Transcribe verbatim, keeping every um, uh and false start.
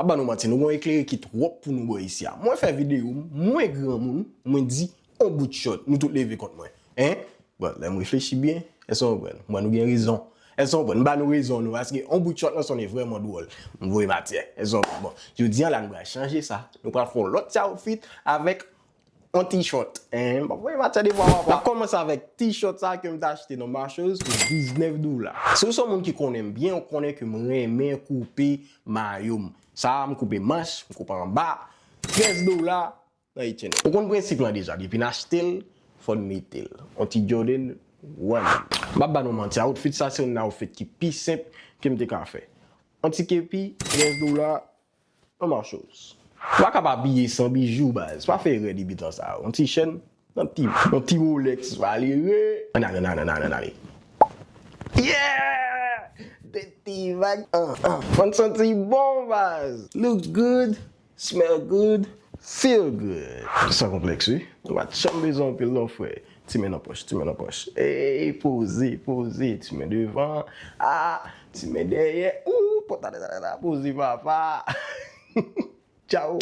Ap ba nou manti, nou gon eklere ki twòp pou nou bò isi a. Mwen fè videyo, mwen granmoun, mwen di, on bout chòt, nou tout leve kont mwen. Hein? Bon, lè m reflechi byen, èske w konprann? Mwen, nou gen rezon. Èske w konprann? M ba nou rezon nou, paske on bout chòt lan sonnen vrèman dwòl. M voye matyè. Èske w konprann? Bon, jodi a la nou pral chanje sa. Nou pral fè on lòt ti outfit avèk on t-shirt. Hein? M pap voye matyè devwa papa. N ap kòmanse avèk t-shirt sa ke m t achte nan Marshalls pou diznèf dola. Si w se yon moun ki konnen m byen, ou konnen ke m renmen koupe mayo m. Sa a, m koupe manch, m koupe anba. Trèz dola, nan H and M. Ou konn prensip lan deja, depi n achte l, fò n mete l. On ti Jordan, one. M pap ba nou manti, outfit sa se youn nan outfit ki pi senp ke m te ka fè. On ti kepi, trèz dola, nan Marshalls. Ou pa kab abiye san bijou, baz. Pa fè erè debitan sa yo. On ti chèn, on ti, on ti Rolex, malere. Ann ale, ann ale, ann ale, ann ale. Yeah! De ti vag, an, an. Fò n santi bon, baz. Look good, smell good, feel good. San konplèks, wi. Ou pa t janm bezwen anpil non, frè. Ti men nan pòch, ti men nan pòch. Ey, poze, poze, ti men devan. Ah, ti men dèyè. Ooh, pòt la, la, la, la, poze, papa. Tchao.